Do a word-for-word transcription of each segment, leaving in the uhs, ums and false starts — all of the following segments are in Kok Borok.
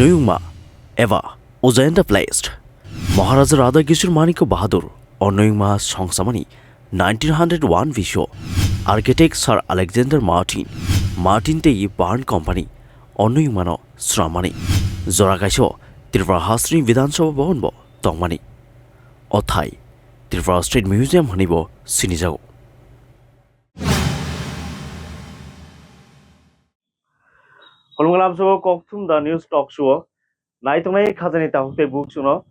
Noyungma eba Ujayanta Palace. Maharaja Radha Kishore Manikya Bahadur o Noyungma songsamani nineteen hundred one bisio architect Sir Alexander Martin, Martin tei Byrne Company o Noyungmano swnamani. Jora kaisa Tripura hasteni Bidhan Sabha Bhavan bo tongmani. O thai Tripura State Museum hwnwi bo sinijago. Khulumkha lamsao Kokthum The News Talk Show o naitongnai khajani takhuk tei bukhuk chwngno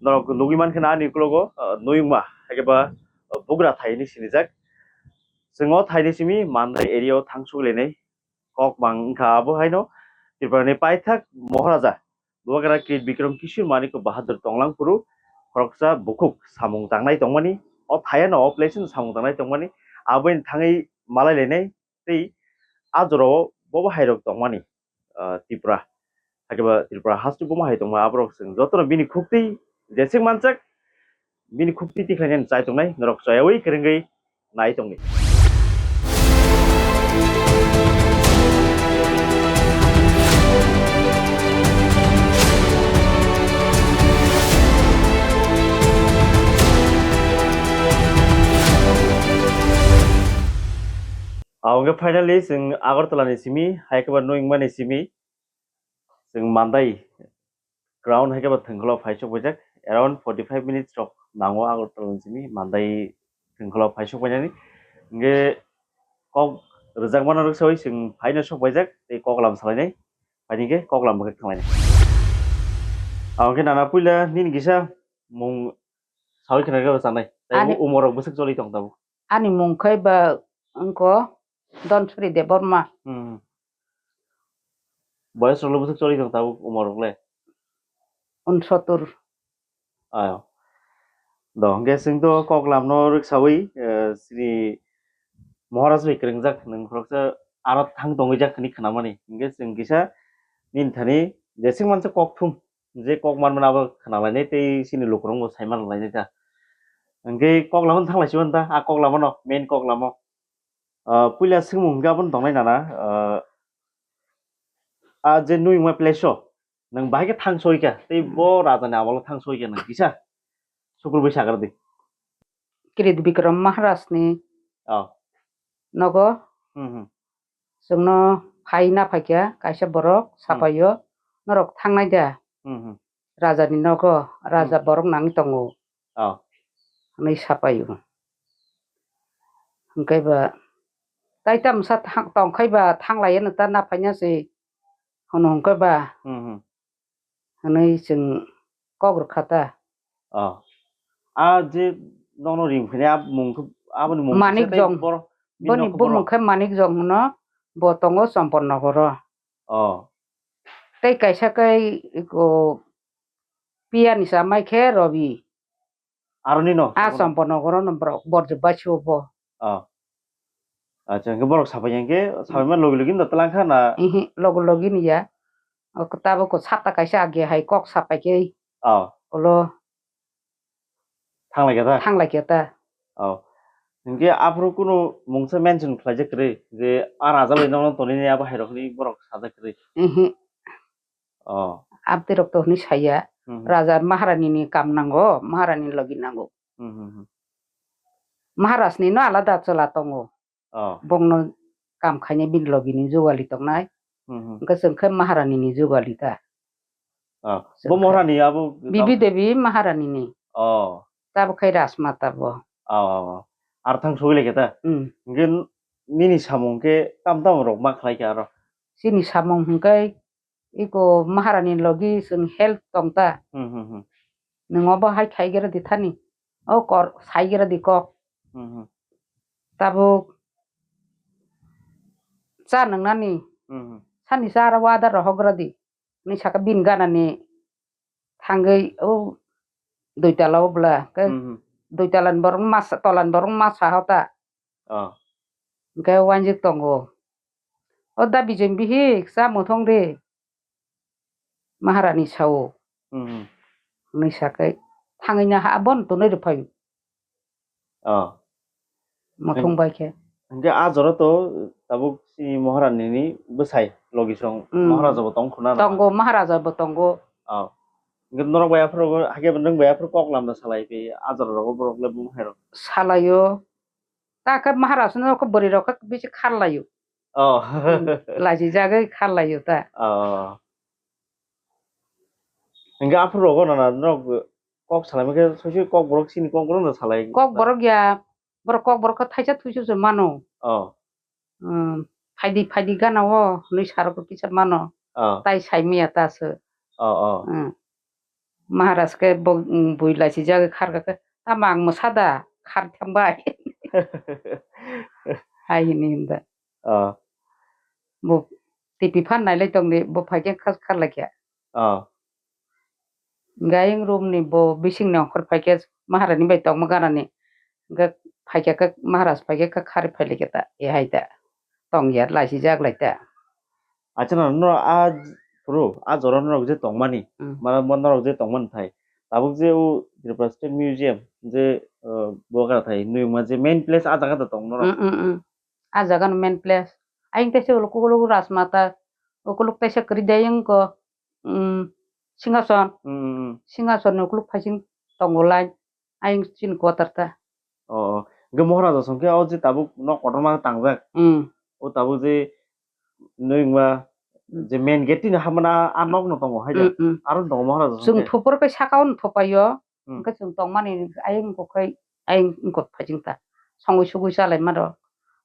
norok nugwi mankha ani ukologo, ah, Noyungma, haikhe ba, ah, bugra thai hinwi sinijak. Chwng o thaini simi Mandai area o thangsugwi lainai kok mang wngkha. Abo haino Tripura ni paithak Maharaja Bubagra Kir Bikram Kishore Manikya Bahadur tonglang phuru khoroksa bukhuk samung tangnai tongmani, o thaiano o place no samung tangnai tongmani, aboni thangwi malai lainai tei a jorao bobo hairok tongmani, ah, Tripura, haikhe ba Tripura haste bomo hai tongma aborok chwng jotono bini khuktwi jeswk manjak, bini khuktwi tikhlainani chai tongnai norok choyawi kwrwngwi nai tongdi. Abo hwnkhe finally chwng Agartala ni simi, hai khe ba Noyungma ni simi, chwng Mandai ground hai khe ba thwngkholo phaisok paijak, around forty five minutes rok nango Agartala ni simi Mandai thwngkholo phaisok painani. Hwnkhe kok rwjakmano rwksawi chwng phaino sok paijak tei koklam salainai, phaini khe koklam bwkhak thanglainai. Abo khe nana puila nini kisa mung sawi khna khe chanai. Tei ani umorok bwswk choli tong tabuk? Ani mung khe ba wngkha Donsuri Debbarma. Hmm. Boyos rok le bwswk choli tong tabuk umor rok le? Unsottur. Ayo. Do, hwnkhe chwng to koklam no rwksawi, eh, chini Maharaj bai kwrwngjak, nwng khoroksa aro thang tongwi jak hwnwi khwnamani. Hwnkhe chwng kisa nini thani jeswk mansa kokthum, je kok manmani abo khwnalainai tei chini lukurok bo saiman lainai ta. Hwnkhe koklam no thang lai siman ta, a koklam no, main koklam no. Ah, puila swngmung hwnkhe abono tongnai nana, ah, ah, je Noyungma place o nwng bahai khe thang soi kha, tei bo raja ni amolo thang soi kha nwng kisa sukur bai sagra di. Kirit Bikram Maharaj ni, oh, nogo, hmm, hmm, chwngno phai na phai kha kaisa borok, hmm, sapai o, norok thangnai da. Hmm, hmm. Raja ni nogo, raja, hmm, borok nangwi tongo. Oh. Hwnwi sapai o. Hwnkhe ba, tai tamsa thang-, tongkhai ba, thanglai ano ta na phaina se, hwnwi hwnkhe ba, hmm, hmm, hwnwi chwng kok rwkha ta. Oh. A je nono ring phini a mung khe, aboni mung khe Manik Jong. Bini boni nok bumung khe Manik Jong hwno, bo tongo Chompon Nogoro. Oh. Tei kaisa khe iko Piya ni chamai khe Robi. Aroni no? A Chompon Nogoro no borok borjak bai se bo. Oh. Acha, hwnkhe borok sapai ya hwnkhe, sapai ma logi logi no twlang kha na? Ihi, logi logi ni ya. O tabuk ko sapta kaisa age hai kok sapai khe. Oh. Olo. Thanglai kha ta? Thanglai kha ta. Oh. Hwnkhe aphuru kunu mungsa mention khlaijak kwrwi je a raja bai nono tonwi abo hai rok hinwi borok sajak kwrwi. Mhm. Oh. Abtwi rok to hinwi saya. Mhm. Raja Maharani ni kam nango, Maharani ni logi nango. Mhm, mhm. Maharaj ni no alada chwla tongo. Oh. Bongno kam khainai bini logi ni jugali tongnai. Mhm. Hwnkhe chwng khe Maharani ni jugali ta. Oh. Chwng bo khe Maharani abo Bibi Devi Maharani ni. Oh. Tabuk khai Rajmata bo. Oh, oh, oh. Ar thang sogwi lai khe ta? Hmm. Hwnkhe nini samung khe tam tam rok ma khlai kha aro? Chini samung hwnkhe iko Maharani logi chwng help tong ta. Hmm, hmm, hmm. Nwng obo hai khai gra di thani. O kor sai gra di kok. Hmm, hmm. Tabuk cha nwngnani. Hmm, hmm. Sani cha aro wada rohok gra di. Ni saka bin ganani thangwi o dui tala o bwla. Ke, hmm, hmm, dui tala ni borok masa, tola ni borok masa hota. Oh. Hwnkhe uanjik tongo. O da bijeng bihik, cha muthung di. Maharani sao. Hmm. Hwnwi sakai, thangwi na ha, abono tonwi rw phaio. Oh. Muthung bai khe. Hwnkhe a jora to tabuk chini Maharani ni bwsai. logi song, hmm, Maharaja bo tong khuna na? Tongo, Maharaja bo tongo. Oh. Hwnkhe norok bai aphuru, hakhe nwng bai aphuru kok lamna salai phi, ajor rogo borok le bumung hai rok. Salaio. Ta khe Maharaja no khe bwrwi rok khe bisi kharlaio. Oh. Hmm. Lachi jagwi kharlaio ta. Oh. Hwnkhe aphuru rogo nana norok kok salai khe soi soi kok borok sini kok borok no salai. Kok borok ya, borok kok borok khe thaisa thuisu se mano. Oh. Hmm, phaidi, phaidi gana o, hwnwi sa rok kisa mano. Oh. Tai sai maya ta se. Oh, oh. Hmm. Maharaj khe bo, hmm, bui lachi jagwi kharkha khe, "Tamo ang mwsa da, khar thang bai." Hai hini hinda. Oh. Bo T V phan nailai tongdi, bo phaikhe khas kharlaikha. Oh. Hwnkhe ayang room ni bo bising ni ongkhor phaikhe Maharani bai tongma ganani. Hwnkhe phaikhe khe Maharaj phaikhe khe khari phailaikhe ta, e hai ta. Tongya laisijak lai ta. Acha no, no, a phuru, a jora norok je tongmani, hmm, mara mo norok je tongmani thai. Tabuk je o Tripura State Museum je, uh, bo gara thai, nuyungma je main place a jaga da tong norok. Hmm, hmm, hmm. A jaga no main place. Ayang teisa ulo kukuluk Rajmata, ukuluk teisa kwrwi de ayang ko. Mm, singhason. Mm, mm, mm. Singhason ni ukuluk phaising tongo line. Ayang chini quarter ta. Oh, oh. Hwnkhe Moharaja song khe o je tabuk nok kotorma tangjak. Mm. O tabuk je nui wngma, mm, je main gate tini hamana a nok no tongo hai da. Mm, mm. Aro tongo Moharaja song khe. Chwng thupor khe saka o no thupaio. Hmm. Hwnkhe chwng tongmani ayang wngkok khai, ayang wngkok phaising ta. Songwi sugwi chalaima rok.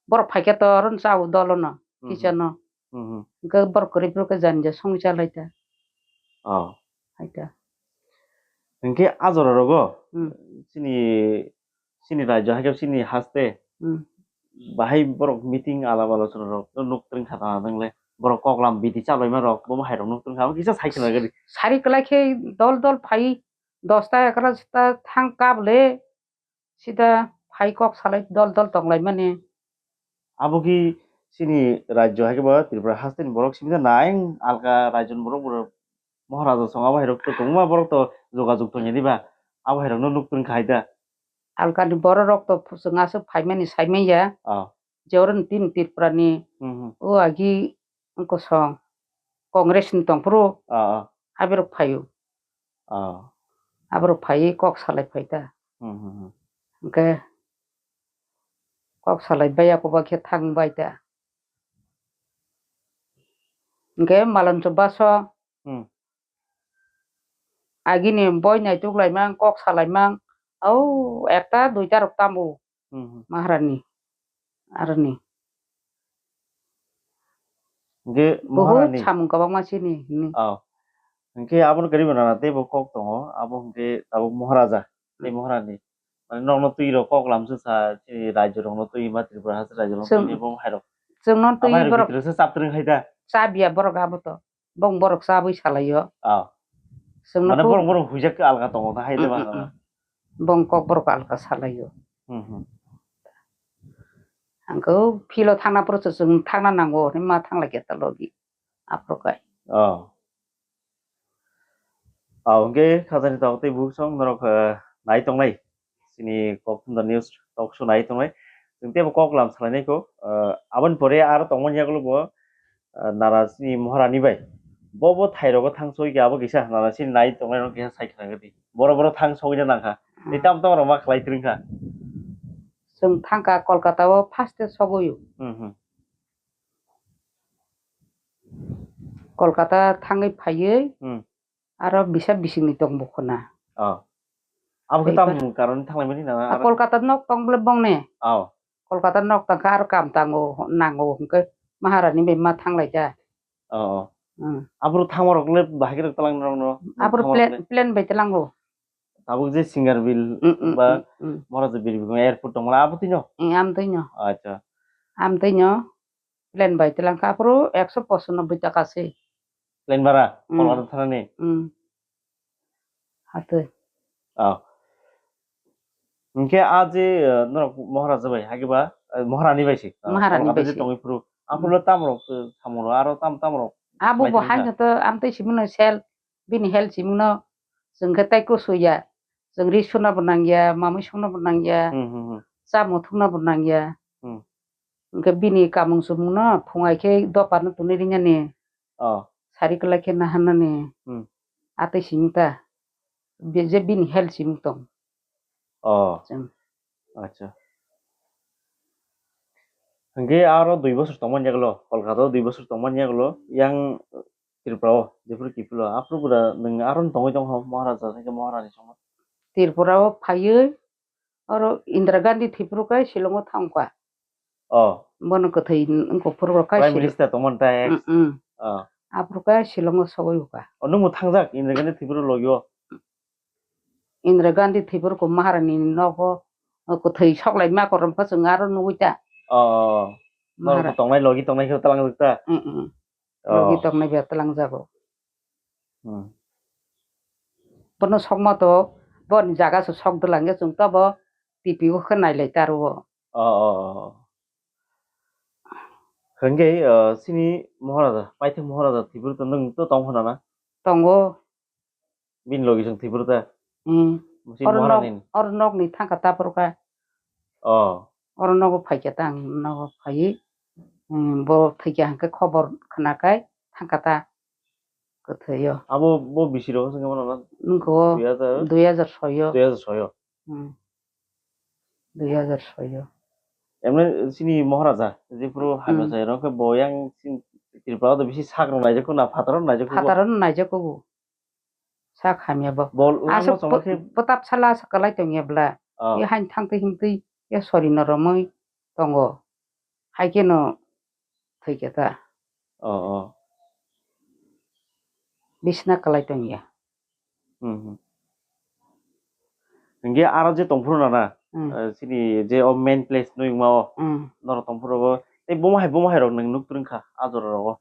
Borok phaikhe to oro cha o dolo no, hmm, kitchen no. Hmm, hmm. Hwnkhe borok kwrwi phuru khe jani ja songwi chalai ta. Oh. Hai ta. Hwnkhe a jora rogo, hmm, chini, chini rajyo hai khe chini haste, hmm, bahai borok meeting alap alochona rok no nuk twrwng kha tong le. Borok koklam bidi chalaima rok bo hai rok nuk twrwng kha. Abo kisa sai khna gari. Sari kwlai khe dol dol phai. Dosta egarota thang kap le, sida phai kok salai dol dol tong lai mani. Abo ki chini rajyo hai khe bo Tripura haste ni borok simi da nai, alka rajyo ni borok bo Moharaja song abo hai rok to tongma borok to jogajog tong ya diba, abo hai rok no nuk twrwng kha hai da. Alka ni borok rok to chwng aswk phai mani sai man ya. Oh. Je oro ni tini Tripura ni, hmm, hmm, o agi wngkha song Congress ni tong phuru, ah, ah, aborok phaio. Ah. Aborok phaiwi kok salai phai ta. Hmm, hmm, hmm. Hwnkhe kok salai bai ya, kobo khe thang bai ta. Hwnkhe Malancho baso, hmm, agini boi naituk lai mang, kok salai mang, au ekta duita rok tambo. Hmm, hmm. Maharani, aroni. Hwnkhe Maharani. Samung kwbangma sini, hini. Oh. Hwnkhe abono kwrwi bo nana teibo kok tongo, abo hwnkhe tabuk Maharaja, tei, hmm, Maharani. Mane nokno twi rok kok lamswk sa, chini rajyo rokno twi ma Tripura haste rajyo rokno twi, chwng, bo hai rok. Chwngno twi borok. Abo hai rok borok bitiroksa chap twrwng khai da. Chap ya borok abo to. Bong borok chabwi salaio. Ah. Chwngno mane khub borok, borok huijak khe alka tongo ta hai de. Mm, ba, mm, mm. Bong kok borok alka salaio. Hmm, hmm. Ang khe philo thangna phuru chwng thangna nango hinwi ma thanglai khe ta logi. Aphuru kai. Oh. Ah, hwnkhe khajani tabuk tei bukhuk song norok, eh, nai tongnai. Chini Kokthumda News Talk Show nai tongnai. Chwng teibo kok lam salainai kho. Ah, aboni pore aro tongmani yagulo bo, ah, nana chini Maharani bai. Bo bo thai rogo thang soi khe abo kisa nana chini nai tongnai rok kisa sai khna gadi. Boro boro thang sogwi na nangkha. Tei, hmm, tamo tamo rok ma khlai twrwng kha. Chwng thangkha Kolkata o first day sogwi o. Hmm, hmm. Kolkata thangwi phaiwi, hmm, aro bisa bisingni tong bo khuna. Oh. Abo khe tamo karon thanglaimani na? A aro Kolkata nok tong bole bongne. Oh. Kolkata nok tang kha aro kam tango, nango hwnkhe Maharani bai ma thanglai ta. Oh, oh. Hmm. Aboro thangma rok le bahai khe talang rok no. Aboro thangma rok plane, le plane bai talango. Tabuk je Singarbil, mm, mm, ba, mm, mm, Maharaja Birbikrama Airport tongmani abo twi no? Eh, am twi no. Acha. Am twi no. Plane bai twlang kha aphuru ekso pochanobbai taka se. Plane bara, hmm, Kolkata thanani? Hmm. Hatwi. Ah. Hwnkhe a je, eh, norok Maharaja bai, hagiba, eh, Maharani bai se. Ah, Maharani Kolkata bai je se tongwi phuru. Hmm. Aphuru le tamrok, eh, samung rok, aro tam, tamrok. Abo bo khlai tongkha. Haino to amtwi simino sel. Bini health simungno chwng khe tei kusu ya. Chwng ri suna bo nang ya, mamui sungna bo nang ya, hmm, hmm, hmm, chamung thungna bo nang ya. Hmm. Hwnkhe bini kamung chumung no phungai khe dopa no tuni rinani. Oh. Sari kwlai khe nahanani. Hmm. Atwi simi ta. Be-, je bini health simi tong. Oh. Chwng. Acha. Hwnkhe aro dui bosor tongmani yagulo, Kolkata o dui bosor tongmani yagulo, yang Tripura o, jephuru kiphilwi, aphuru bwra nwng aro tongwi tongkha Maharaja, tei Maharani songma? Tripura o phaiwi, oro Indira Gandhi thwipru khe Shillong o thangkha. Oh. Bono kwthwi wngkha phuru rok khe Prime Shillong. Minister tongmani ta ex. Mm, mm. Oh. Aphuru khe Shillong o sogwi kha. Oh, nwngbo thangjak Indira Gandhi thwipru logi o? Indira Gandhi thwipru khe Maharani nogo, oh, kwthwi soklai ma korom khe chwng aro nugwi ta. Oh, oh, oh. Mahara- Norok tongnai logi tongnai khe talangjak ta? Mm, mm. Oh. Logi tongnai bai talangjago. Hmm. Bono sokma to, boni jaga se sok dwlangya chwng tobo T V o khe nailai taro. Oh, oh, oh. Hwnkhe, uh, chini Maharaja, paithak Maharaja Tripura to nwng to tong hwnana? Tongo. Bini logi chwng Tripura ta? Hmm. Bwswk oro nok, Maharani ni? Oro nokni thangkha ta phuru kha. Oh. Oro nogo phaikha ta ang, nogo phaiwi, hmm, bo thwikha hwnkhe khobor khwnakhai thangkha ta. Kwthwio. Abo bo bisi rogo se khe mano na? Nungkho dui hajar? Dui hajar soi o. Dui hajar soi o. Hmm. Dui hajar soi o. Emne chini Maharaja, jephuru hamya Hmm. chai rok khe bo yang chini Tripura o bisi sak rok naijak na, phataro naijak kho bo. Phataro naijak kho bo. Sak hamya bo. Bo Aswk langma chongma po-, khe potap sala sa kwlai tongya bla. Oh. Ye hain thangtwi himtwi ye sori no romwi tongo. Hai khe no thwikhe ta. Oh, oh. Bisna kwlai tongya. Hmm, hmm. Hingke aro je tongphuru nana, Hmm. eh, chini je o main place nuyungma o, Hmm. norok tongphuru rogo, tei bomo hai, bomo hai rok nwng nuk twrwngkha, a jora rogo.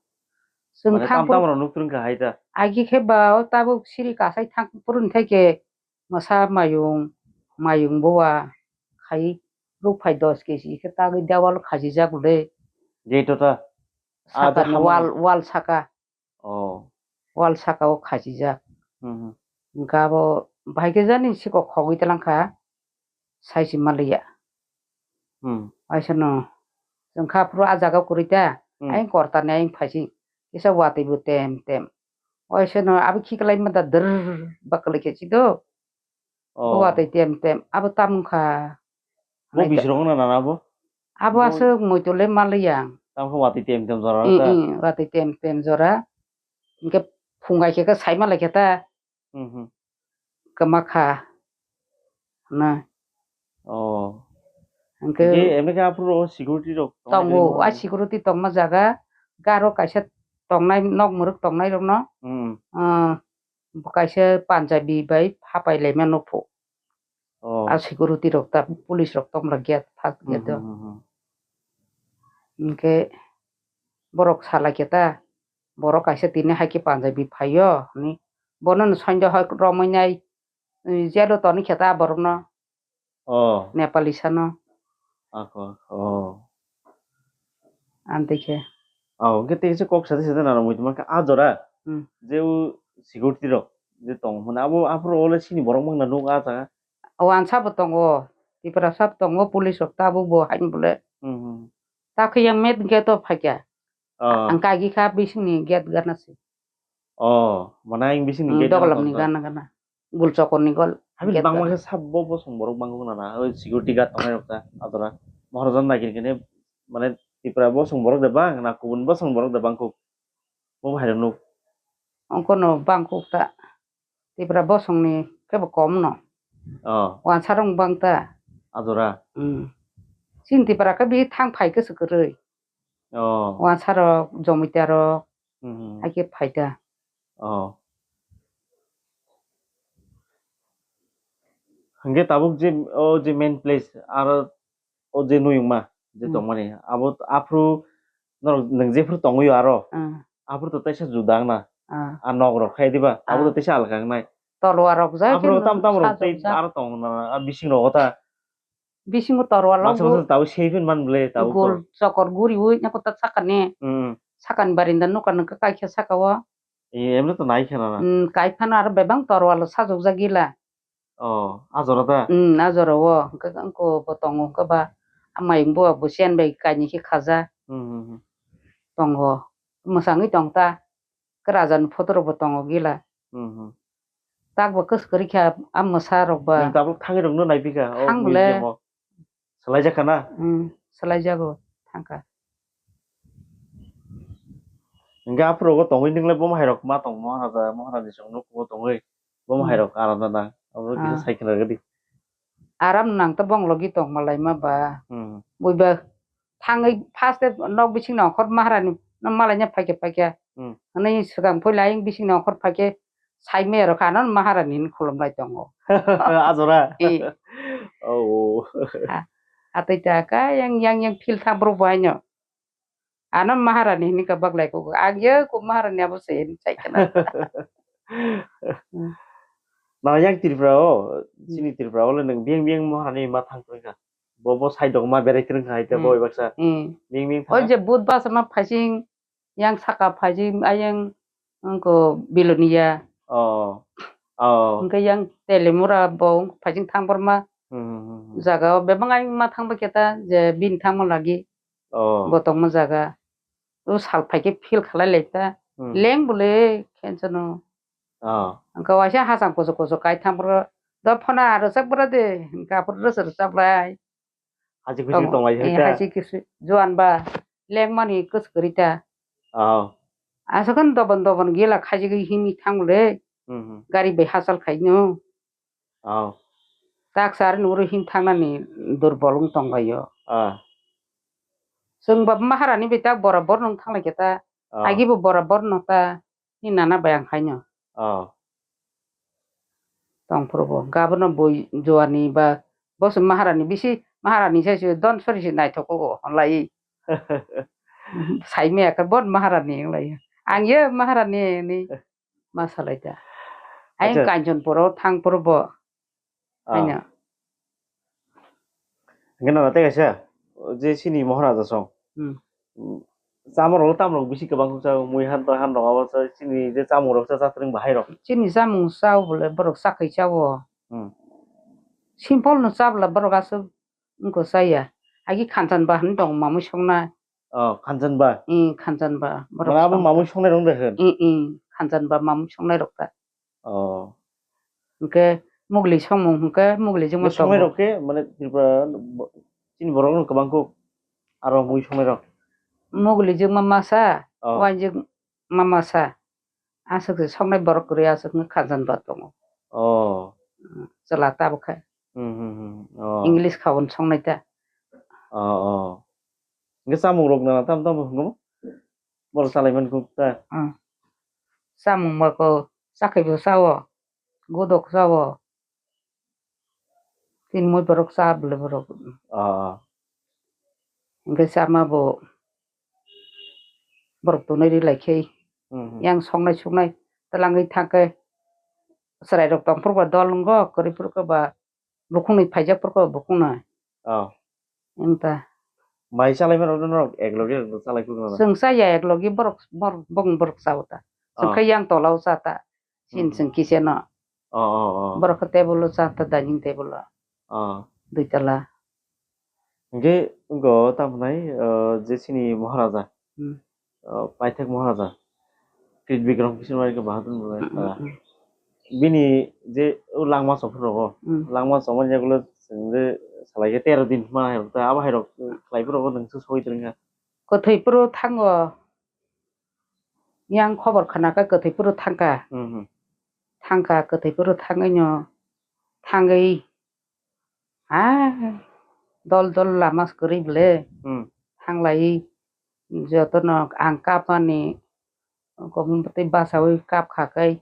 Chwng Mane thang tam phuru tam rok nuk twrwngkha hai ta. Agi khe ba o tabuk siri kasai thang phuru thai khe mwsa mayung, mayung bowa khai rukphai dos kg khe tagwi dewal khajijak le. Gate o ta? Ah, Saka je ni hamani. Wall, wall saka. Oh. Wall saka o khajijak. Hmm, hmm. Hingke abo bahai khe jani sikok khogwi talangkha, saisi maliya. Hmm. Waisa no, chwng kha phuru a jaga kwrwi ta, Hmm. ayang kortani ayang phaising, kisa watwi bo tem tem. Waisa no abo khiklai ma da drrrr ba kwlai khe si do. Oh. Watwi tem tem, abo tamung kha. Bo Naitha- bisrok wngna nana bo? Abo Bo- aswk muitu le maliya. Tamkhe watwi tem tem jora Mm, ta? Mm, watwi tem tem jora. Hingke phungai khe khe sai malai khe ta. Mhm. Kwma kha. Na. Oh. Hingke Hingke emne khe aphuru security rok tongma tongo, jagao? A security tongma jaga. Garo kaisa tongnai nok mwrwk tongnai rokno. Mm. Ah, bo kaisa Punjabi bai hapai laima nukphu. Oh. A security rok ta, police rok tongmla gate, first gate o. Hmm, hmm, hmm, hmm. Hingke borok salai khe ta, borok kaisa tini hai khe Punjabi phaio, hwnwi. Bono no sonjo hai romwi nai, eh, jail o toni khe ta borokno. Oh. Nepali sano. Ako, ako. Amtwi khe. Oh, hwnkhe tei kisa kok sadi sadi nana muitu mankha a jora. Hmm. Je o security rok je tong hwnna abo aphuru ole sini borok mangna nuk a jaga. Wansa bo tongo, Tiprasa bo tongo, police rok tabuk bo haino bole. Hmm, hmm. Ta khe yang met gate o phaikha. Oh. Ang kagi kha bisingni gate gana se. Oh, mane ang bisingni Hmm, gate gana doglamni tongkha. Gana gana. Gul chokorni gol. Habis gate bangma gana. Khe sabo bosong borok bangkuk nana, oi security guard tongnai rok ta, adora. Maharajan nai kini kini, mane Tipra bosong borok de bang, na kubun bosong borok de bangkuk. Bo hai rok nuk. Ongkono bangkuk ta. Tipra bosongni kebo kom no. Oh. Wansa rok bang ta. Adora. Hmm. Chini Tipra khe bi thang phai khe se kwrwi. Oh. Wansa rok, jomita rok, Hmm. Hai khe phai ta. Oh. Hingke tabuk je, o je main place, aro o je nuyungma, je Hmm. tongmani, abo aphuru norok nwng jephuru tongwi aro, Hmm. Aphuru to teisa juda wngna. Ah. A nok rok khai diba, abo to Ah. Teisa alka wngnai. Tolwa rok jai Aphuru kheno tam tam rok tei sajokjak. Aro tong na, a bising rogo ta. Bisingo torwal o Masa bo masa tabuk sei phin man ble tabuk gol to. Chokor guriwi nako ta sakani. Hmm. Sakani barinda nuka nungkha kaikha saka o. E, emne to nai khe na na. Hmm, kai phano aro bebang torwal o sajokjak gila. Oh, a jora ta? Hmm, a jora o. Hwnkhe wngko bo tongo hwnkhe ba Amai wngbo bo siyan bai kainwi khe khaja. Hmm, hmm, hmm. Tongo. Mwsangwi tong ta. Khe raja ni photo rok bo tongo gila. Hmm, hmm. Tak bo kwswk kwrwi kha a mwsa rok ba. Nwng tabuk thangwi rok no nai phi kha o museum o. Thang bole. Swlai jak kha na? Hmm, swlai jago thang kha. Hwnkhe aphuru o tongwi nwng le bo hai rok ma tong Maharaja, Maharani chwng nukhungo tongwi bo hai rok aram na nang. Abo kisa sai khna rwdi. Aram nang ta bong logi tong malai ma ba. Hmm. Bui ba thangwi first e nok bising nongkhor Maharani no malai nya phaikhe phaikhe. Hmm. Hwnwi swkang phoi lai bising nongkhor phaikhe sai maya rok ano Maharani hin khulum lai tongo. Ajora. Eh. Oh. Ha, atwi ta ka yang, yang, yang phil thang bro bo haino. Ano Maharani hini ka baglai kugo. Ang ye ku Maharani abo se hini sai kana. Hmm. Na yang Tripura o, hmm, chini Tripura o le nang biang biang Maharani ma thang tong kha. Bo, bo sai dok ma berai krung kha hai te bo baksa. Hmm. Biang biang thang. O je Budhbar sama phasing yang saka phasing ayang wngkha Bilonia. Oh. Oh. Hwnkhe yang Telimura bo phasing thang borma. Hmm, hmm, hmm, hmm. Jaga o bebak ayang ma thang ba khe ta je bini thangma lagi. Oh. Bo tongma jaga. O sal phaikhe feel khalai lai ta. Hmm. Leng bole khensono. Oh. Hwnkhe waisa hacham kuchuk kuchuk kai thang boro. Do phona rwchap bora de. Hwnkhe aphuru rwchap rwchap lai. Hachi kuchuk tong lai hai ta. Hachi kuchuk. Juan ba. Leng mani kwchwk kwrwi ta. Oh. Aswk dobon dobon gila khajigwi himwi thang bole. Hmm, hmm. Gari bai hachal khai no. Oh. Tak sar nuru hin thangnani durbol wng tong lai o. Ah. Chwng ba Maharani bai tak borabor nung thang lai khe ta. Oh. Agi bo borabor no ta. Ni nana bai ang khaino. Oh. Tong phuru bo. Gabono bui juani ba boso Maharani bisi Maharani sai se don sori se naithok ko honlai. Sai me akar bon Maharani lai. Ang ye Maharani ni. Ma salai ta. Acha. Ayang Kanchanpur o thang phuru bo. Ah. Aina. Hingke nana tei kaisa, je chini Maharaja song. Hmm. Chamung rok tam rok bisi kwbang kuk cha, mui han ta han rok abo cha, chini je chamung rok cha cha twrwng bahai rok. Chini chamung cha bole borok chakhai cha o. Hmm. Simple no cha bole borok aswk wngkha chaya. Agi Kanchanba hinwi tongo mamwi songnai. Oh, Kanchanba. Ih, Kanchanba. Borok mane abo songnai. Mamwi songnai rok de hin? Ih, ih, Kanchanba mamwi songnai rok ta. Oh. Hwnkhe mugli songmung hwnkhe mugli jwngma tongo. Songnai rok khe mane Tripura bo-, chini borok no kwbang kuk aro mui songnai rok. Mugli jwngma masa, oh, wainjwk ma masa. Aswk se songnai borok kwrwi aswk no Kanchanba tongo. Oh. Chwla tabukhe. Hmm, hmm, hmm. Oh. English khaui songnai ta. Oh, oh. Hwnkhe chamung rok na tam tam hwngo? Borok chalai man kuk ta. Hmm. Chamung ba ko chakhai bo cha o, godok cha o. Tin mui borok cha bwle borok. Ah. Hingke chama bo borok tonwi ri lai khe. Hmm, hmm. Yang songnai suknai twlangwi thang khe chwrai rok tong phuru ba dol wngo, kwrwi phuru khe ba bukhuk ni phaijak phuru khe bukhuk nai. Oh. Wng ta. Mai chalai mano norok ek loge chalai phuru no? Chwng cha ya ek loge borok, borok, bong borok cha o ta. Chwng khe yang tola o cha ta. Sin, hmm, chwng kitchen o. Oh, oh, oh. Borok khe table o cha ta, dining table o. Oh. Dui tala. Hingke wngkha o tamo nai, oh, je chini Maharaja. Hmm. Oh, paithak Maharaja. Krit Bikram Kishore Manikya Bahadur ni, hmm, hmm, ah, hmm. Bini je o langma chopra rogo. Hmm. Langma chopmani yagulo chwng je salai khe tero din ma hai rok ta, abo hai rok khlai phuru rogo nwng se soi twrwng kha. Kwthwi phuru thango. Yang khobor khna khe kwthwi phuru thang kha. Hmm, hmm. Thang kha, kwthwi phuru thangwi no, thangwi, ah, dol dol lama kwrwi bwle. Hmm. Thanglaiwi jotono ang kapmani, komon bwtwi bachaui kap kha khe,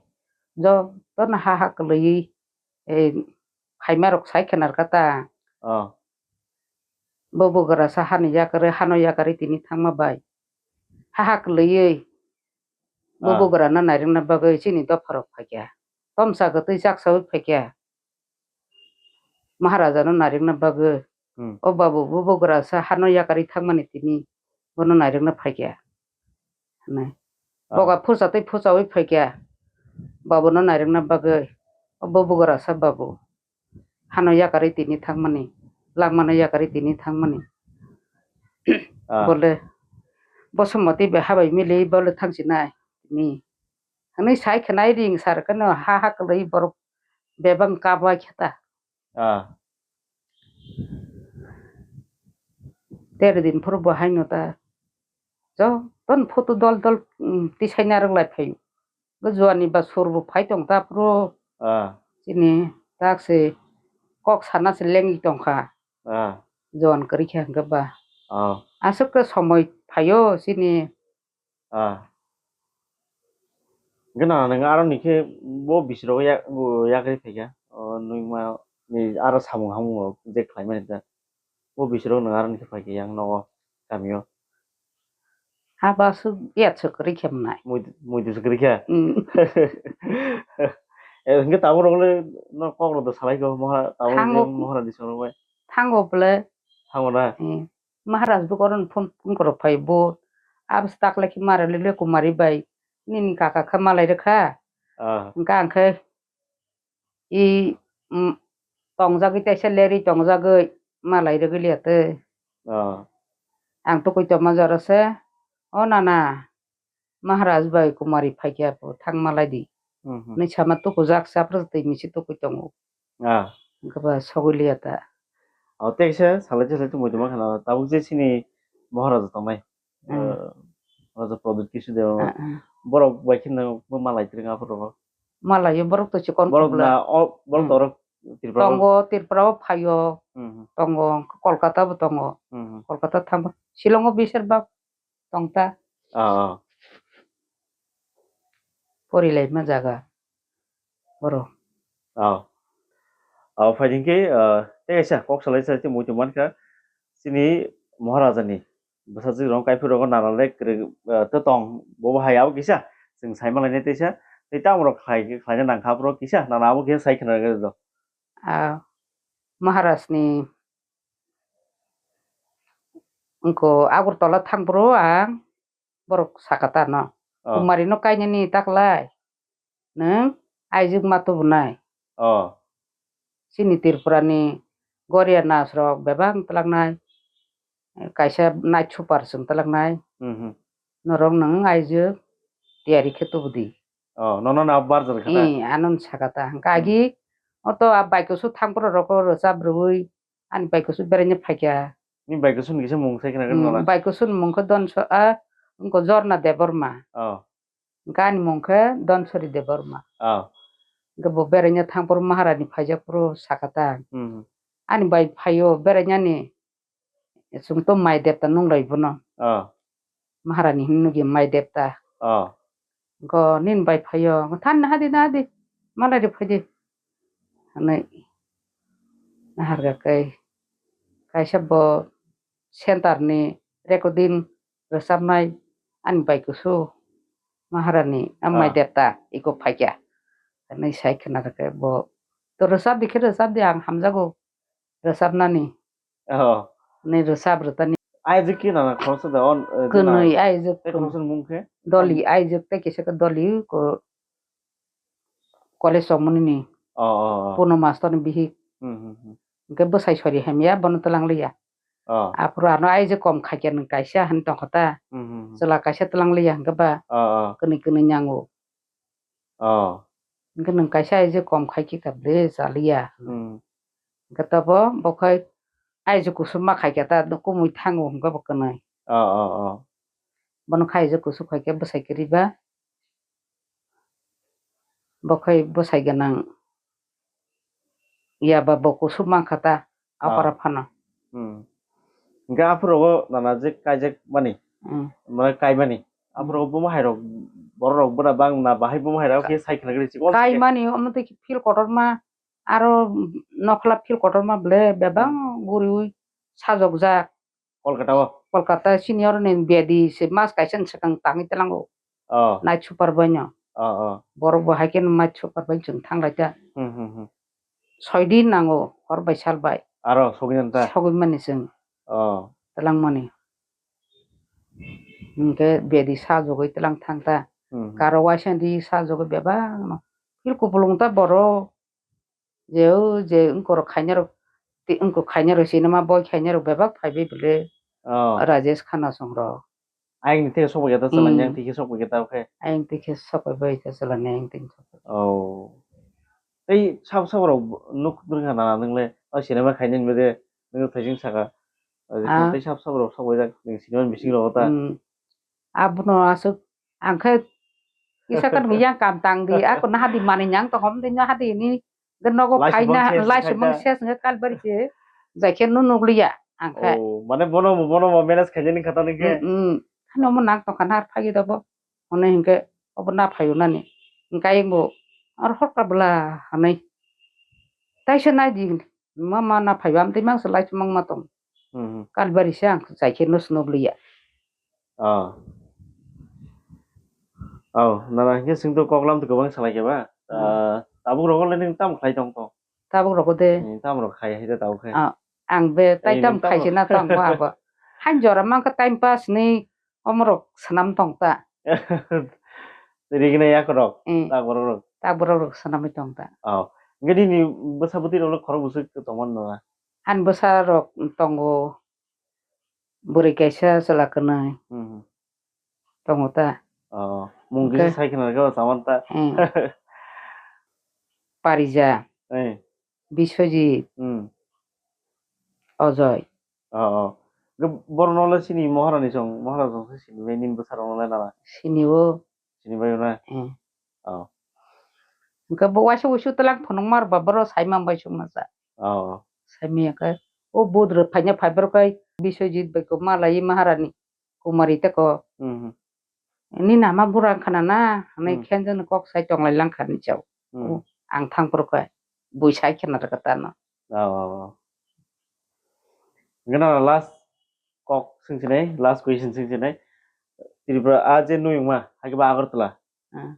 jotono ha ha kwlwiwi, eh, phaima rok sai khna rwkha ta. Oh. Bo bugrasa hani yakarwi, hano yakarwi tini thangma bai. Ha ha kwlwiwi bo, ah, bugrano nairwkna bagwi chini dopharok phaikha. Tomsa kwtwi chaksaui phaikha. Maharajano nairwkna bagwi. Hmm. O babu, bo bugrasa hano yakarwi thangmani tini bono nairwkna phaikha. Hwnwi. Ah. Boga phusa tei phusaui phaikha. Babuno nairwkna bagwi. O bo bugrasa babu. Hano yakarwi tini thangmani, langmano yakarwi tini thangmani. Ah. Bole, Bosomoti bai habai mili bole thangsinai. Ni. Hwnwi sai khwnai ring sar kheno ha ha kwlwi borok bebak kap wai khe ta. Ah. Ter din phuru bo haino ta. Jotono photo dol dol, um, tisai narwk lai phaio. Bo juani ba sur bo phai tong ta phuru. Ah. Chini tak se kok sana se lengwi tong kha. Ah. Juan kwrwi kha hwnkhe ba. Oh. Aswk khe somoi phaio chini. Ah. Hwnkhe na nwng aroni khe bo bisiro yak-, bo yakrwi phaikha. O nwngma ni aro samung hamung rok je khlaimani ta. Bo bisiro nwng aroni khe phaikha yang nogo kamio. Ha ba aswk yat swk kwrwi khe mwnai. Muitu, muitu swk kwrwi kha. Mm. Eh, hwnkhe tabuk rok le no kok rok do salai kho mohra, tabuk Thango. Je mohra ni soro bai. Thango bole. Thango na? Eh. Maharaj bo koron phone, phone korok phai bo. Abo se takle khe mara lile Kumari bai. Nini kaka khe malai rwkha. Ah. Hwnkhe ang khe i, mm, tongjagwi teisa lerwi tongjagwi malai rwgwi liya tei. Ah. Ang tukui tongma jora se, "O nana, Maharaj bai Kumari phaikha bo thang malai di." Mhm. Hinwi sama tukujak, chapra twi misi tukui tongo. Ah. Hwnkhe ba sogwi liya ta. O, tei kisa salai tei salai tongwi tongma khana, tabuk je chini Maharaja tongnai. Hmm. Eh, Raja Pradyut Kishore Debbarma. Ah, ah. Borok bai kheno bo malai twrwng aphuru. Malaio borok to chikon borok kubla. Na, o, borok to Hmm. Orok Tripura. Tongo, Tripura o phaio. Hmm. Tongo, Kolkata bo tongo. Hmm. Kolkata thango. Shillong o bisher bak. Tong ta. Ah, ah. Porilaima jaga. Borok. Ah. Ah, phai hwnkhe, ah, tei kaisa kok salai salai tei muitu mankha. Chini Maharaja ni bwsajwk rok, kaiphur rok nana le kwrwi, ah, to tong. Bo bo hai abo kisa. Chwng sai malainai teisa. Tei tamo rok khlai, khlaina nangkha borok kisa. Nana abo kisa sai khna rwgwi rw do. Ah, Maharaj ni Wngkha Agartala thang phuru ang borok saka ta no. Oh. Kumari no kainani taklai. Nwng aijwk ma tubunai. Oh. Chini Tripura ni Goria nas rok bebak twlangnai. Kaisa night super chwng twlangnai. Mhm. Norok nwng aijwk tiyari khe tubudi. Oh, nono na bar jar kha ta? Eh, anon saka ta. Hwnkhe Hmm. agi oto a bike kusu thang phuru rok rwchap rwui Ani bai kusu beraina phaikha. Ni bai kusu ni kisa mung sai khna Hmm, nana? Bai kusu ni mung khe Donso-, a, wngkha Jorna Debbarma. Oh. Hwnkhe ani mung khe Donsori Debbarma. Oh. Hwnkhe bo beraina thang phuru Maharani phaijak phuru saka ta. Hmm. Ani bai phaio berainani, chwng to mai depta nunglai bono. Oh. Maharani hinwi nukya mai depta. Oh. Go nini bai phaio, than nahadi nahadi, malai ri phaidi. Hwnwi naharga kai, kaisa bo center ni recording rwchapnai ani bai kusu Maharani, a mai Ah. depta, iko phaikya. Hwnwi sai khna rwkhe bo, to rwchapdi khe rwchapdi, ang hamjago rwchapnani. Oh. Ni rwchap rwtani. Aijwk khe nana khoroksa da on, eh, Kwnwi jena aijwk tei kwnwi. Khoroksa ni mung khe? Doli aijwk tei kisa khe Doli ko college rok mwnwi ni. Oh, oh, oh. Puno master ni bihik. Hmm, hmm, hmm. Hwnkhe bwsai sori hamya bono twlang liya. Oh. Aphuru ano aijwk kom khaikya nwng kaisa hwn tongkha ta. Hmm, hmm, hmm. Chwla kaisa twlang liya hwnkhe ba Oh, oh. Kwnwi kwnwi nyango. Oh. Hwnkhe nwng kaisa aijwk kom khai khe kha ble chaliya. Hmm. Hwnkhe tobo bo khai aijwk kusu ma khai khe ta kumui thango hwnkhe bo kwnwi. Oh, oh, oh. Bono khai aijwk kusu khai khe bwsai kwrwi ba. Bo khai bwsai gwnang. Ya ba bo kusu mankha ta, Ah. Apara phano. Hmm. Hwnkhe aphuru rogo nana je kaijak mani, Hmm. mane kaimani. Aphuru Hmm. rogo buma hai rok, borok rok buna bang na bahai buma hai rok Ka-, khe sai khna gri chikon. Kaimani omo tei feel kotorma, aro nokhla feel kotorma ble bebang Hmm. guriui sajokjak. Kolkata o? Kolkata senior ni bedi se mas kaisa ni swkang tangwi tlango. Oh. Night super bai no. Oh, oh. Borok bo hai khe night super bai chwng thang lai ta. Hmm, hmm, hmm. Soi din nango, hor bai sal bai. Aro sogwi nang ta? Sogwi mani chwng. Oh. Twlang mani. Hwnkhe bedi sajogwi twlang thang ta. Hmm, hmm. Karo waisa di sajogwi bebak no. Phil kupulung ta borok. Je o je wngkorok khainai rok, ti-, wngkok khainai rok sinima boi khainai rok bebak phaibai bwle. Oh. Rajesh Khanasong rok. Ayang ni theke sokbai khe ta chwla ni Hmm. ayang theke sokbai khe ta khe. Ayang theke sokbai bai ta chwla ni ayang theke sokbai. Oh. Tei sab sab rok nuk nuk ha na nang le o cinema khainani bade nuk thaising saka. Ah. Tei sab sab rok sokbai jak ni cinema bising rok ta. Hmm. Abono aswk ang khe kisa kan yang kam tang di, ako na hadi mani yang to hom de na hadi ni gen nogo Lai phaina sumang ses lai khai sumang ta. Ses nge kalbari se jai khe no nukliya ang khe. Oh, mane bono, bono mo manage khainani kha ta nang khe. Mm, mm. Hano mo nang tong kha na phagi da bo. Hone hinkhe obo na phaio nani. Hinkhe ayang bo ar hor ka bwla hanai. Taisa nai di. Ma, ma na phaiba amtwi mang se lai chumang ma tong. Hmm. Kalbari se ang jai khe no snob liya. Oh. Oh, nana hinkhe singto koklam to kwbang salai khe ba. Hmm. Ah, tabuk rogo le ning tam khlai tong to. Tabuk rogo de. Hmm, tam rok khai hai de tabuk khe. Ah, ang be tai Ei, tam ning tam khai rok. Se na tong ba abo. Hain jora mang khe time pass ni omorok swnam tong ta. Rigina yak rok, Hmm. Tak borok rok. Tak borok rok swnamwi tong ta. Oh. Hinkhe nini bwsa bwtwi rok le khorok bwswk tongmani nana? Ani bwsa rok tongo, bwrwi kaisa chwla kwnwi Hmm. tongo ta. Oh, mung kisa Hinkhe sai khna rwkha o saman ta. Hmm. Parija. Eh. Biswajit. Hmm. Ojoi. Oh, oh. Ge borok no le sini Maharani song, Maharaj song se sini bai nini bwsa rok no le nana. Sini o. Sini bai na. Eh. Oh. Ge bo waisa waisa talang phunuk mar ba boro sai mang bai sung masa. Oh. Sai mi ke. O budro phanya phai bor kai Biswajit bai ko malai Maharani. Kumari teko. Mhm. Ni nama burang khana na, hwnwi Hmm. khenjani kok sai tonglai langkha ni chao. Hmm. Ang thang phuru khe bui sai khena rwkha tano. Oh, oh, oh. Gana last kok swngsinai, last question swngsinai. Tripura a je nuyungma, hai khe ba Agartala. Ah.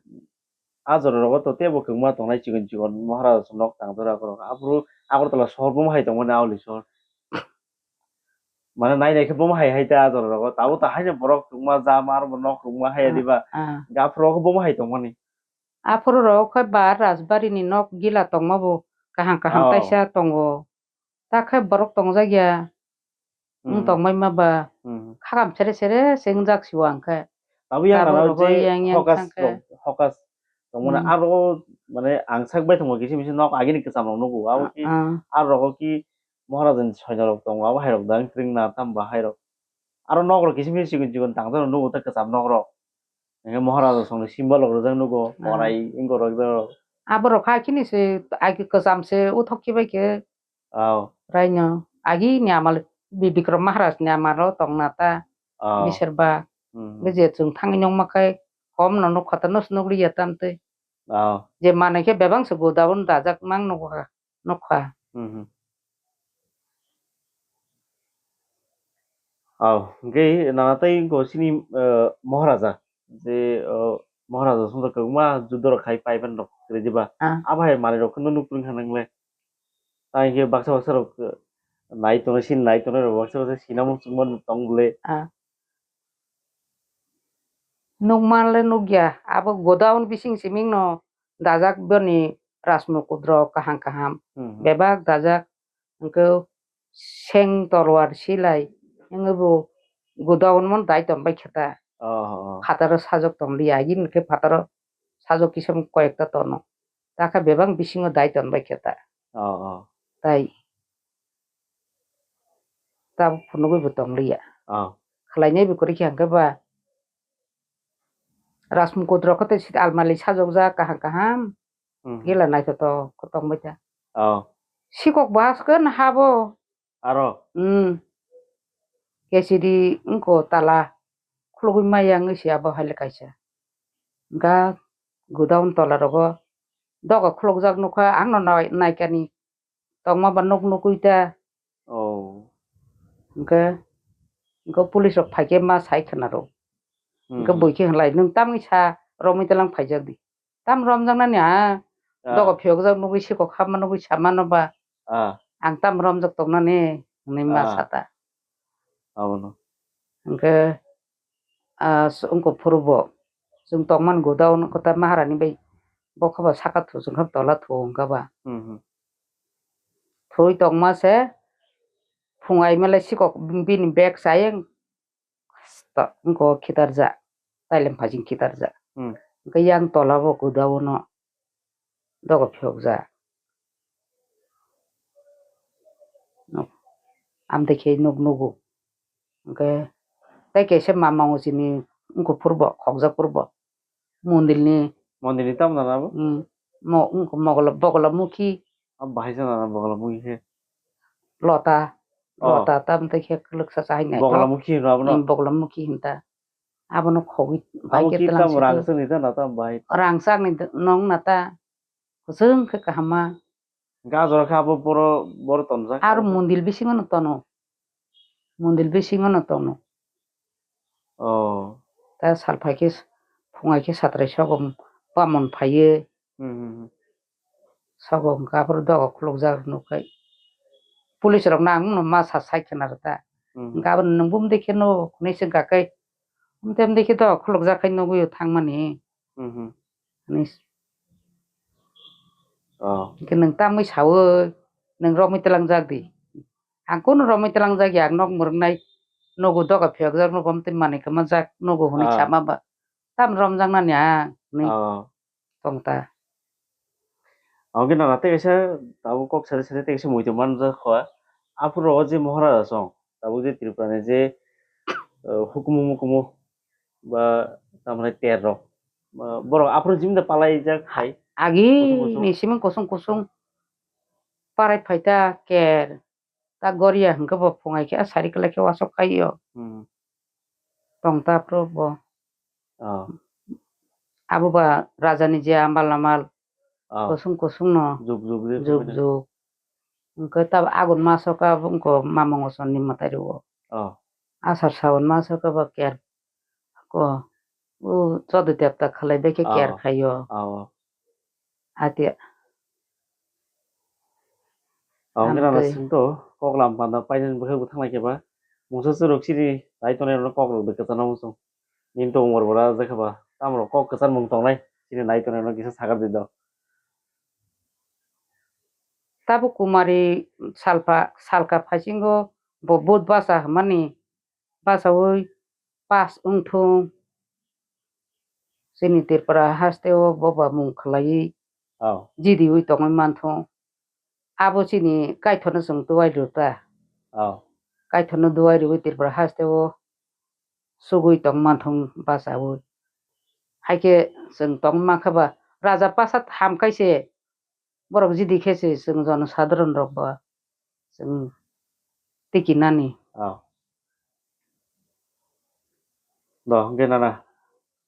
A jora rogo to tebo kwbangma tongnai chikon chikon Maharaja nok tang jora korok. Aphuru Agartala sohor bo hai tongmani Auli sohor. Mane nai nai khe bomo hai hai ta a jora rogo. Tabuk ta haino borok kwbangma jam aro bo nok kwbangma hai Ah, diba. Ah. Aphuru khe bomo hai tongmani. Aphuru rogo khe ba Rajbari ni nok gila tongma bo kaham kaham Oh. Taisa tongo. Ta khe borok tongjakya. Wng Hmm. Tongbai ma ba. Hmm. Khakam sere sere se wngjak si o ang khe. Abo yang Tabuk nana rogo je yang yang hokas thang khe. Rok, hokas tongmani Hmm. Aro mane ang sak bai tongo kisi misi nok agini kwcham rok nugo. Abo Ah, ki ah. Aro rogo ki Maharaja ni soino rok tongo. Abo hai rok dang tring na tam ba hai rok. Aro nok rok kisi misi chikon chikon tang jano nugo ta kwcham nok rok. Hingke Maharaja songni symbol rok rijak nugo, Ah. Morai wngkor rok. Abo rok hakhe ni se agi kwcham se uthok kibai khe. Oh. Raino agi ni amal Bibikrom Maharaj ni amal o tongna ta. Oh. Biserba. Hmm. Bwje chwng thangwi nukma khai kom no nukha ta, nus nukliya tamtwi. Oh. Je manwi khe bebak se godown dajak mang nukha. Nukha. Mhm. Aw, hwnkhe nana tei wngkha chini, eh, Maharaja, je, eh, Maharaja songsa kwbangma judo rok khai paiban rok kwrwi diba? Ah. Abo hai manwi rok kheno nuk phuru wngkha nang le. Tei hwnkhe baksa baksa rok, eh, nai tongnai, sini nai tongnai rok baksa baksa sinamung chukmani tong le. Ah. Nukman le nukya, abo godown bising siming no dajak boni rajmukut rok kaham kaham. Hmm. Bebak dajak, hwnkhe seng torwar silai, wngwi bo godown mon dai tong bai khe ta. Oh, oh. Phataro sajok tong liya, agi hwnkhe phataro sajok kisa koyekta tono. Takha bebak bisingo dai tong bai khe ta. Oh, oh. Tai. Tabuk phunugwi bo tong liya. Oh. Khlainai bo kwrwi khe hwnkhe ba. Rajmukut rok khe tei sita almali sajokjak kaham kaham. Hmm. Gila naithotok khe tong bai ta. Oh. Sikok bo askhe na habo. Aro? Hmm. K C D wngkho tala khulugwi maya wngwi se abo hai le kaisa. Ga godown tola rogo doga khulukjak nukha, ang no nai-, naikani. Tongma ba nuk nukui ta. Oh. Hwnkhe, hwnkhe police rok phaikhe ma sai khna rw. Hmm. Hwnkhe bui khe hwnlai, "Nwng tamni sa romwi tlang phaijak di. Tam romjaknani ha? Ah. Dogo phiyokjak nugui sikok hapma nugui samano ba? Ah. Ang tam romjak tongnani," hwnwi ma Ah. Sa ta. Abono. Hwnkhe, ah, s-, wngkha phuru bo. Chwng tongmani godown kwtal Maharani bai bokha ba saka thu, chwng khe tola thu wngkha ba. Hmm, hmm. Thwi tongma se phung ai malai sikok bini bag sayeng. Sta-, wngkha o khitarjak, tailem phajing khitarjak. Hmm. Hwnkhe yang tola bo kwdao no dogo phiyokjak. Nuk-, amtwi khe nuk nugo. Hwnkhe tei kaisa mama o chini wngkha phurbo, khokjak phurbo. Mondilni. Mondilni tamo nana bo? Hmm. Mo-, wngkha mogolo-, bogolomukhi. Abo bahai sa nana bogolomukhi khe? Lota. Oh. Lota tamo tei khe kwlwksa sa hai naithok. Bogolomukhi hino abono? Hmm, bogolomukhi hinta. Abono khogwi bai khe tamo twlang rang sidi. Rang changni da-, nong na ta. Kwchwng khe kaham ma. Gajor khe abo boro, boro tonjak. Aro mondil bisingo no tono. Mondil bisingo no tono. Oh. Ta sal phai khe, phungai khe satrai sogo bamon phaiye. Hmm, hmm, hmm. Sogo hwnkha aphuru dogo khulukjak rw nukhai. Police rok nang no ma sa sai khna rw ta. Hmm. Hwnkha aboni nwng bum dekhe no hwnwi se gakai. Umte umte khe dogo khulukjak khai nugwi o thangmani. Hmm, hmm. Hwnwi s-, Oh. Hwnkhe nwng tamwi sawi, nwng romwi twlangjak di. Ang kunu romwi twlangjak ya, ang nok mwrwknai, nugo doga phiyokjak, nugo amtwi manwi kwmajak, nugo hwnwi Ah. sama ba. Tam romjaknani ang, hwnwi Oh. tong ta. Ang khe nana tei kaisa tabuk kok sari sari tei kaisa muitu manjak kho. Aphuru o je Moharaja song, tabuk je Tripura ni je, eh, hukumu mukumu ba tamni ter rok, ba borok aphuru jimda palai jak hai. Agi Kusung kusung. Ni simi kusung kusung parai phaita ker. Ta goria hwnkhe bo phungai khe, a sari kwlai khe wasok khai o. Hmm. Tong ta phuru bo. Oh. Abo ba raja ni je ambal amal. Oh. Kusung kusung no. Juk juk de Juk phungai. Juk. Hwnkhe ta agun maso ka bo wngko mamung oson ni mwtai rwo. Oh. Asar sawan maso ka bo ker. Ko, o Chadwi Debta khalai bai khe Oh. care khaio. Oh. Ati. Ang gana Amtwi. Singto, kok lam panda painani bwkhak bo thanglai khe ba. Mungsa chwrwk chini nai tongnai rokno kok rok bai kwchangma muchung. Nini tongmor bora jakha ba. Tamrok kok kwcharmung tongnai. Chini nai tongnai rokno kisa sagar di do. Tabuk Kumari salpa, salka phaisingo bo Budh basa hwnmani bachaui pass wngthung. Chini Tripura haste o boba mung khlaiwi Oh. Jidiui tongwi manthung. Abo chini Kaitorno chwng duai rw ta. Oh. Kaitorno duai rwui Tripura haste o sugui tong manthung bachaui. Haikhe chwng tong mankha ba raja pasat hamkhaise. Borok jidi khe se chwng jono sadharon rok bo chwng tiki nani. Oh. Do, hwnkhe nana.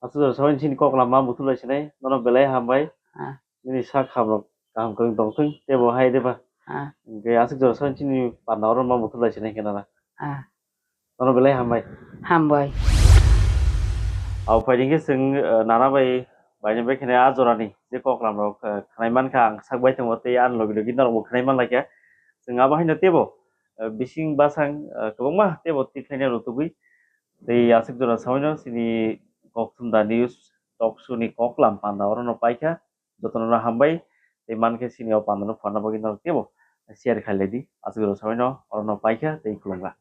Aswk jora sabai chini kok lama muthulai sinai, nono belai hambai. Ah. Nini sak hamrok kaham kwrwng tongthung, teibo hai de ba. Ah. Hwnkhe aswk jora sabai chini panda oro ma muthulai sinai khe nana. Ah. Nono belai hambai. Hambai. Abo phaidi khe chwng, eh, nana bai, baini bai kheno a jorani je koklam rok, eh, khwnai mankha ang sak bai tongo tei ani logi logi norokbo khwnai manlai kha. Chwng abo haino teibo, eh, bising bwsang, eh, kwbangma teibo tikhlaina rwtugwi. Tei aswk jora sabaino chini Kokthum Da News talk show ni koklam panda orono paikha. Jotono hambai. Tei mankhe chini o pandano pharna bagwi norok teibo share khailai di. Aswk jora sabaino orono paikha tei khulumkha.